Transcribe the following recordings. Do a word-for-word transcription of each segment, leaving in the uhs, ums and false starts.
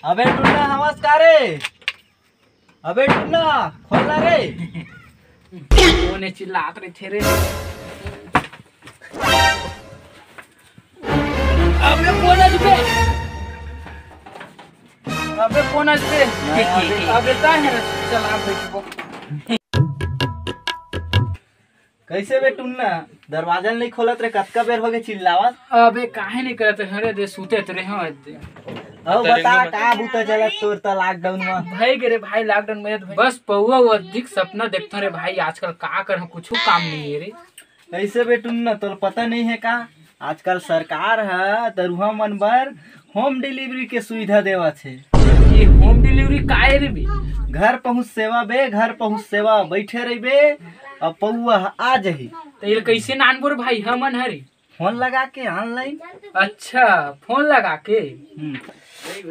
अबे टुन्ना, हवस का रे? अबे टुन्ना, खोल ना रे। कोने चिल्लात रहिथे रे? अबे कोन अजबे? अबे कोन अजबे? अबे, अबे का है? चल, आप बैठो। कैसे बे टुन्ना, दरवाजा नहीं खोलत रे? कतका बेर हो गए चिल्लावत? अबे काहे नहीं करत रे? अरे दे, सूते तो रहे हो दे। अब बता, का बूता चलत तोर त lockdown में? भाई गे रे भाई, lockdown में तो बस पौवा वो अधिक सपना देखता रे भाई। आजकल का कर, कुछ काम नहीं है रे। ऐसे बे टुन्ना, तोर पता नहीं है का, आजकल सरकार ह दरुहा मन बर home delivery के सुविधा देवत हे। ये home delivery का है रे बे? घर पहुंच सेवा बे, घर पहुंच सेवा, बैठे रहिबे, अब पौवा ह आ जाही। तो ये कैसे नानबो रे भाई हमन हरे? फोन लगा के online। अच्छा, फोन लगा के। हम्म।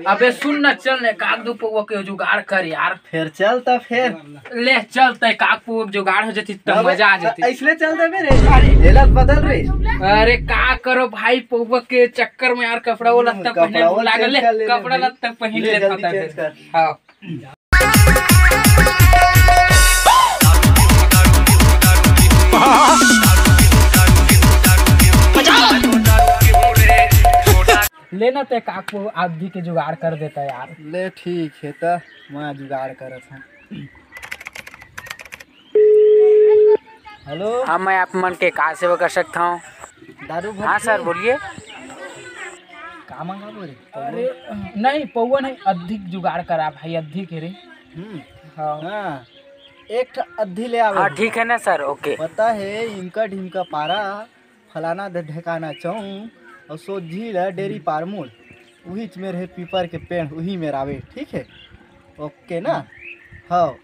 अबे सुन न, चल न, काक दू पौवा के जुगाड़ कर यार। फिर चल त फिर। ले चल, तय काक पौवा के जुगाड़ हो जाती त अबे, मजा आ जाती। ऐसने चल देबे रे। अरे। एला बदल रे। अरे का करो भाई, पौवा के चक्कर में यार कपड़ा वो हम्म, लत्ता कपड़ा पहने वो भुला change गले। कर ले कपड़ा भाई। लत्ता पहन ले लेता जल्दी फिर। Change कर। हाँ। लेना ते काकू अद्धी के जुगाड़ कर देता यार। ले ठीक है, त मैं जुगाड़ करत हूँ। हेलो। हाँ, मैं आप मन के का सेवा कर सकता हूँ? दारू भर हाँ के। सर, बोलिए। का मंगाबो रे? अरे नहीं, पौवा नहीं, अद्धी के जुगाड़ करा भाई, अद्धी के रे। हम्म। हाँ। हाँ, एक ठा अद्धी ले आवे। हाँ, ठीक है ना सर, OK। पता है, इमका ढिमका पारा, फलाना ढ-, ढेकाना चौक, और सोझी ला डेरी पार मुड़, उहीच मेर हे पीपर के पेड़, उही मेर आवे, ठीक है? OK ना? हाँ,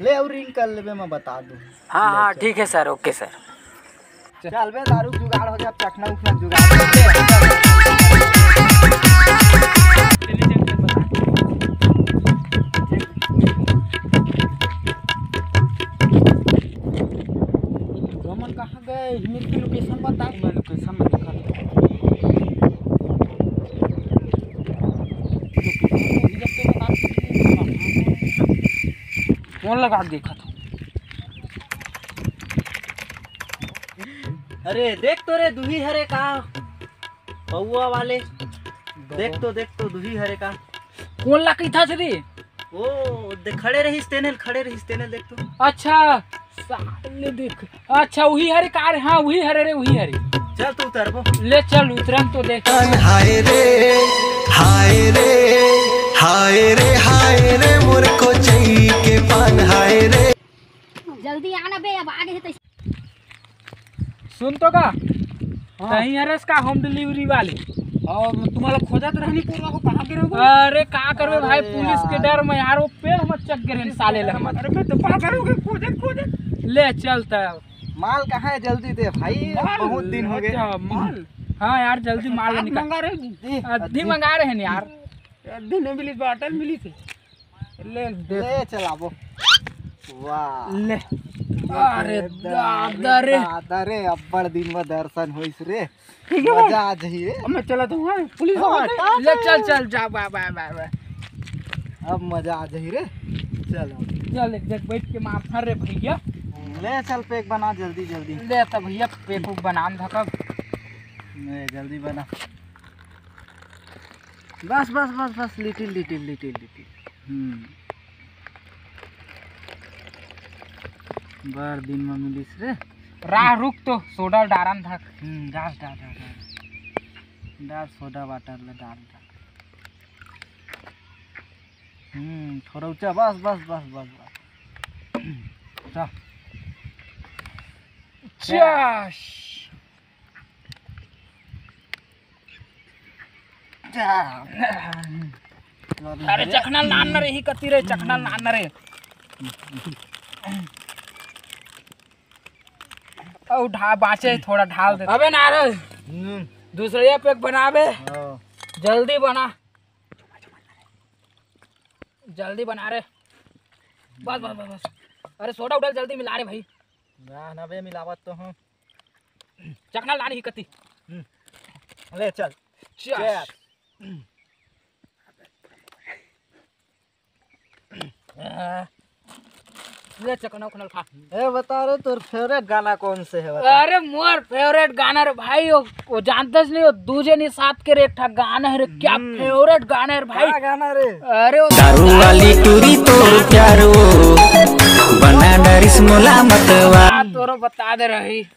ले अउ ring कर लेबे, मैं बता दूँ। हाँ, ले हाँ, चल। ठीक है सर, OK सर। चल बे, दारू जुगाड़ हो जाए, चखना उखना जुगाड़ कर ले। हमन कहाँ गए? मेरे की location बता। मैं location में दिखा दूँ। Location बता। फोन लगा के देखा था। अरे देख तो रे, दुही हरे का, पौवा वाले। देख तो, देख तो, दुही हरे का। कोन ला कहिथस रे? ओ, दे, खड़े रहिस तेने ल, खड़े रहिस तेने ल, देख तो। अच्छा, साले देख। अच्छा, उही हरे का रे? हाँ, उही हरे रे, उही हरे। चल तो उतरबो। ले चल, उतरन तो देख। हाय रे, हाय रे, हाय रे, हाय रे, मोर कोचई के पान, हाय रे। जल्दी आना बे, अब आ गए हैं तो। सुन तो का, हाँ। कहीं अरस का home delivery वाले? और तुम्हारा खोजत रहनी पूरा को कहाँ गिरे हो? अरे का करबे भाई, अरे पुलिस के यार। डर में यार, वो पेड़ में चढ़ गिरे साले ले हमन। अरे मैं तो पागल हो गया, खोजत खोजत। ले चल त। माल कहाँ है, जल्दी दे भाई, माल? बहुत दिन हो गए। अच्छा, माल। हाँ यार, जल्दी माल माल निकाल। मंगा रहे हो? दे, अद्धी अद्धी। मंगा रहे हैं यार। अद्धी नहीं मिली, बाटल मिली थी। ले, दे। ले चलाबो। वाह। ले। अरे अरे दादा रे। दादा रे, अब्बड़ दिन में दर्शन होइस रे। ठीक है, मजा आ जाही रे। अब मैं चला दूँ, हाँ, पुलिस हाँ, वाले। ले चल, चल, जा, बाय, बाय, बाय, बाय। अब मजा आ जाही रे। चल अब। चल, एक जग बैठ के मार फर रे भैया। ले चल, pack बना जल्दी, जल्दी। ले त भैया, pack उक बना धकब। ले, जल्दी बना। बस, बस, बस, बस, little, little, little, little। हम्म। बड़ दिन में मिलिस रे। राह रुक तो, सोडा डारन धक। हम्म, डार, डार, डार, डार। डार, सोडा water ले डार, डार। हम्म, थोड़ा ऊंचा, बस, बस, बस, बस, बस। जा। चश। अरे चखना नान न रे, ही कती रे, चखना नान न रे। अउ ढा-, बाँचे थोड़ा ढाल दे। अबे ना रे, हम्म। दूसरे pack बना बे। हाँ। जल्दी बना। जल्दी बना रे। बस, बस, बस, बस। अरे सोडा उडा जल्दी मिला रे भाई। ना, ना बे, मिलावत तो हूँ। चखना लानी ही कती। हम्म। ले चल। चल। चल। ले चकना उकना खा। ए, बता रे, तोर फेवरेट गाना कौन से है, बता। अरे, मोर फेवरेट गाना रे भाई, वो, वो जानते नहीं, वो दूजे नहीं साथ के रे एक ठा गाना है रे, क्या हम्म। फेवरेट गाना है रे भाई। क्या गाना रे? अरे, वो दारू वाली टूरी तोर प्यारो, बना डरिस मोला मतवा। हाँ, तोरो बता दे रही।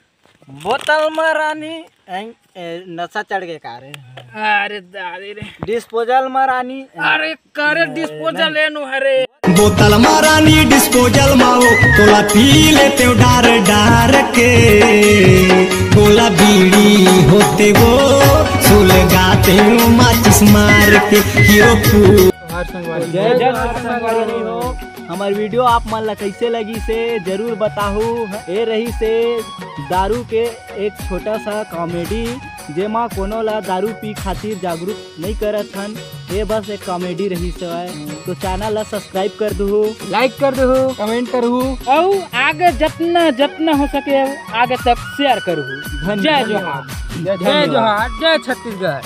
बोतल में रानी, एंग, ए, नशा चढ़ के का रे? अरे दादी रे। डिस्पोजल में रानी। अरे करे डिस्पोजल ए नु हरे। बोतल में रानी डिस्पोजल में वो, तोला पी लेते हो डार डार के। गोला बीड़ी होते वो, सुलगाते हो माचिस मार के। हीरो पू- जय जय संगवारी हो। हमर वीडियो आप मन ला कैसे लगी से जरूर बताहू। ए रही से दारू के एक छोटा सा कॉमेडी, जेमा कोनो ला दारू पी खातिर जागरूक नहीं करत हन। ये बस एक कॉमेडी रही से, तो चैनल ला सब्सक्राइब कर दहू, लाइक कर दहू, कमेंट करहू। अउ आगे जतना, जतना हो सके आगे तक शेयर करहू। धन्यवाद। जय जोहार। जय जोहार, जय छत्तीसगढ़।